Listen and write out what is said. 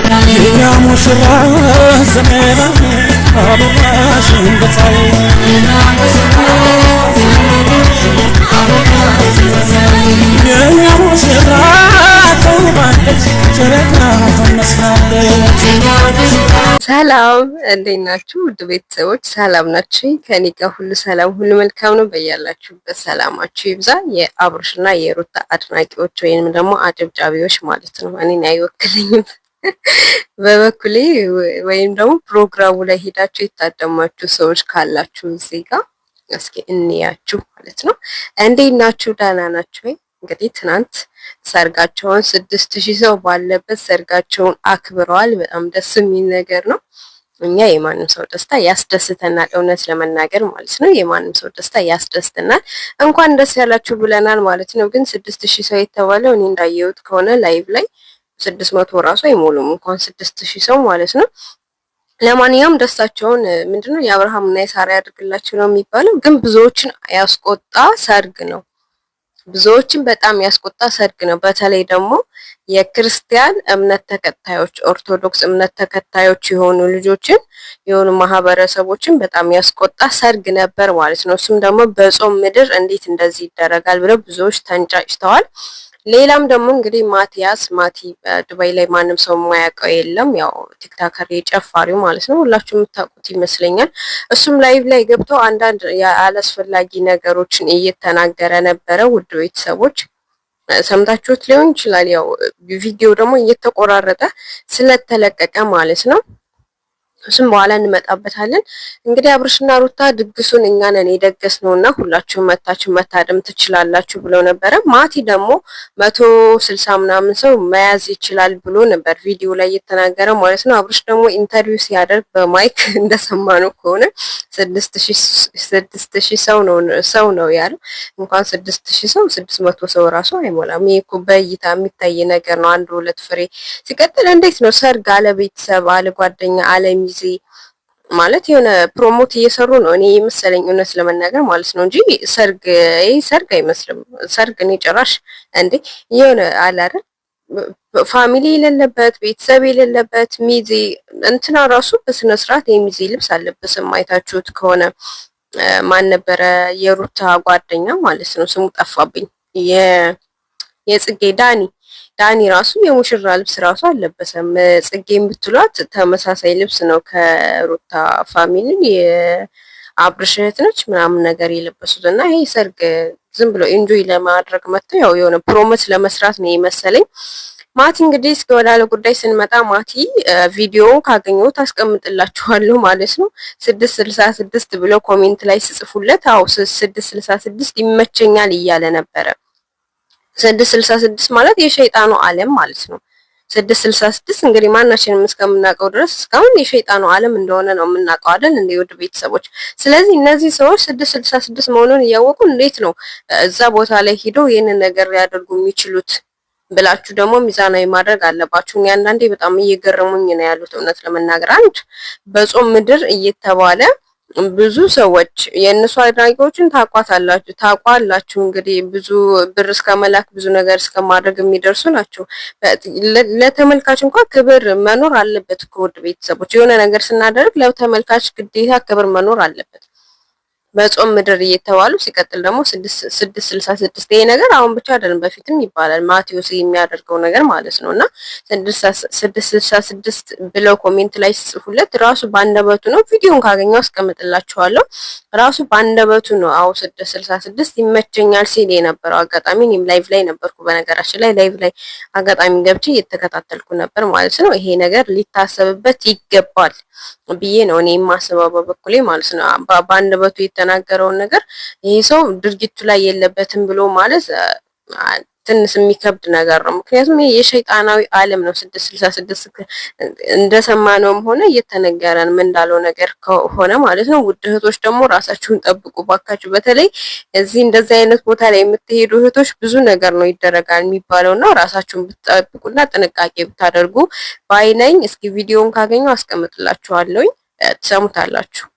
የኛ ሙሽራ ዘመና አበባሽ እንደ የኛ ሙሽራ ተውባለች፣ ጨረቃ ትመስላለች። ሰላም፣ እንዴት ናችሁ? ውድ ቤተሰቦች ሰላም ናችሁ? ከኔ ጋር ሁሉ ሰላም፣ ሁሉ መልካም ነው። በያላችሁበት ሰላማችሁ ይብዛ። የአብርሽና የሩታ አድናቂዎች ወይንም ደግሞ አጨብጫቢዎች ማለት ነው። እኔን አይወክለኝም በበኩሌ። ወይም ደግሞ ፕሮግራሙ ላይ ሄዳችሁ የታደማችሁ ሰዎች ካላችሁ እዚህ ጋር እስኪ እንያችሁ ማለት ነው። እንዴት ናችሁ? ደህና ናችሁ ወይ? እንግዲህ ትናንት ሰርጋቸውን 6000 ሰው ባለበት ሰርጋቸውን አክብረዋል። በጣም ደስ የሚል ነገር ነው። እኛ የማንም ሰው ደስታ ያስደስተናል፣ እውነት ለመናገር ማለት ነው። የማንም ሰው ደስታ ያስደስተናል። እንኳን ደስ ያላችሁ ብለናል ማለት ነው። ግን 6000 ሰው የተባለው እኔ እንዳየሁት ከሆነ live ላይ 600 ራሱ አይሞሉም፣ እንኳን 6000 ሰው ማለት ነው። ለማንኛውም ደስታቸውን ምንድነው የአብርሃምና የሳራ ያድርግላቸው ነው የሚባለው። ግን ብዙዎችን ያስቆጣ ሰርግ ነው። ብዙዎችን በጣም ያስቆጣ ሰርግ ነው። በተለይ ደግሞ የክርስቲያን እምነት ተከታዮች፣ ኦርቶዶክስ እምነት ተከታዮች የሆኑ ልጆችን፣ የሆኑ ማህበረሰቦችን በጣም ያስቆጣ ሰርግ ነበር ማለት ነው። እሱም ደግሞ በጾም ምድር እንዴት እንደዚህ ይደረጋል ብለው ብዙዎች ተንጫጭተዋል። ሌላም ደግሞ እንግዲህ ማቲያስ፣ ማቲ፣ ዱባይ ላይ ማንም ሰው የማያውቀው የለም። ያው TikToker የጨፋሪው ማለት ነው። ሁላችሁ የምታውቁት ይመስለኛል። እሱም live ላይ ገብቶ አንዳንድ አላስፈላጊ ነገሮችን እየተናገረ ነበረ። ውድ ቤተሰቦች ሰምታችሁት ሊሆን ይችላል። ያው ቪዲዮ ደግሞ እየተቆራረጠ ስለተለቀቀ ማለት ነው። እሱም በኋላ እንመጣበታለን። እንግዲህ አብርሽና ሩታ ድግሱን እኛ ነን የደገስነው እና ሁላችሁም መታችሁ መታደም ትችላላችሁ ብለው ነበረ። ማቲ ደግሞ 160 ምናምን ሰው መያዝ ይችላል ብሎ ነበር ቪዲዮ ላይ እየተናገረ ማለት ነው። አብርሽ ደግሞ interview ሲያደርግ በ mic እንደሰማነው ከሆነ 6000 ሰው ነው ያለው። እንኳን 6000 ሰው 600 ሰው ራሱ አይሞላም። ይሄ እኮ በእይታ የሚታይ ነገር ነው። አንድ ሁለት ፍሬ ሲቀጥል እንዴት ነው ሰርግ አለ ቤተሰብ፣ አለ ጓደኛ፣ አለ ሚዜ? ማለት የሆነ promote እየሰሩ ነው እኔ የመሰለኝ፣ እውነት ለመናገር ማለት ነው እንጂ ሰርግ ይሄ ሰርግ አይመስልም። ሰርግ እኔ ጭራሽ እንዴ የሆነ አለ አይደል family የሌለበት፣ ቤተሰብ የሌለበት፣ ሚዜ እንትና ራሱ በስነ ስርዓት የሚዜ ልብስ አለበስም። አይታችሁት ከሆነ ማን ነበረ የሩታ ጓደኛ ማለት ነው፣ ስሙ ጠፋብኝ። የጽጌ ዳኒ፣ ዳኒ ራሱ የሙሽራ ልብስ ራሱ አልለበሰም። ጽጌ የምትሏት ተመሳሳይ ልብስ ነው ከሩታ family፣ የአብርሽ እህት ነች ምናምን ነገር የለበሱት። እና ይሄ ሰርግ ዝም ብሎ enjoy ለማድረግ መጥተው ያው የሆነ promote ለመስራት ነው የመሰለኝ። ማቲ እንግዲህ እስከ ወዳለ ጉዳይ ስንመጣ ማቲ ቪዲዮ ካገኘሁት አስቀምጥላችኋለሁ ማለት ነው። 666 ብሎ comment ላይ ስጽፉለት አዎ 666 ይመቸኛል እያለ ነበረ። 666 ማለት የሸይጣኑ ዓለም ማለት ነው። 666 እንግዲህ ማናችንም እስከምናውቀው ድረስ እስካሁን የሸይጣኑ ዓለም እንደሆነ ነው የምናውቀው አይደል? እንደ ውድ ቤተሰቦች። ስለዚህ እነዚህ ሰዎች 666 መሆኑን እያወቁ እንዴት ነው እዛ ቦታ ላይ ሄደው ይህንን ነገር ሊያደርጉ የሚችሉት ብላችሁ ደግሞ ሚዛናዊ ማድረግ አለባችሁ። እኔ አንዳንዴ በጣም እየገረሙኝ ነው ያሉት፣ እውነት ለመናገር። አንድ በጾም ምድር እየተባለ ብዙ ሰዎች የእነሱ አድናቂዎችን ታቋታላችሁ ታቋላችሁ እንግዲህ ብዙ ብር እስከ መላክ፣ ብዙ ነገር እስከ ማድረግ የሚደርሱ ናቸው። ለተመልካች እንኳን ክብር መኖር አለበት እኮ ውድ ቤተሰቦች፣ የሆነ ነገር ስናደርግ ለተመልካች ግዴታ ክብር መኖር አለበት። በጾም ምድር እየተባሉ ሲቀጥል ደግሞ 666፣ ይሄ ነገር አሁን ብቻ አይደለም በፊትም ይባላል፣ ማቴዎስ የሚያደርገው ነገር ማለት ነው። እና 666 ብለው comment ላይ ሲጽፉለት ራሱ ባንደበቱ ነው። ቪዲዮን ካገኘው አስቀምጥላችኋለሁ። ራሱ ባንደበቱ ነው አዎ 666 ይመቸኛል ሲል የነበረው። አጋጣሚ እኔም live ላይ ነበርኩ። በነገራችን ላይ live ላይ አጋጣሚ ገብቼ እየተከታተልኩ ነበር ማለት ነው። ይሄ ነገር ሊታሰብበት ይገባል ብዬ ነው እኔ የማስበው በበኩሌ ማለት ነው። በአንደበቱ የተናገረውን ነገር ይሄ ሰው ድርጊቱ ላይ የለበትም ብሎ ማለት ትንሽ የሚከብድ ነገር ነው። ምክንያቱም ይሄ የሸይጣናዊ ዓለም ነው። 666 እንደሰማነውም ሆነ እየተነገረን ምን እንዳለው ነገር ከሆነ ማለት ነው። ውድ እህቶች ደግሞ ራሳችሁን ጠብቁ ባካችሁ። በተለይ እዚህ እንደዚህ አይነት ቦታ ላይ የምትሄዱ እህቶች ብዙ ነገር ነው ይደረጋል የሚባለውና ራሳችሁን ብትጠብቁና ጥንቃቄ ብታደርጉ ባይ ነኝ። እስኪ ቪዲዮውን ካገኘው አስቀምጥላችኋለሁኝ፣ ትሰሙታላችሁ።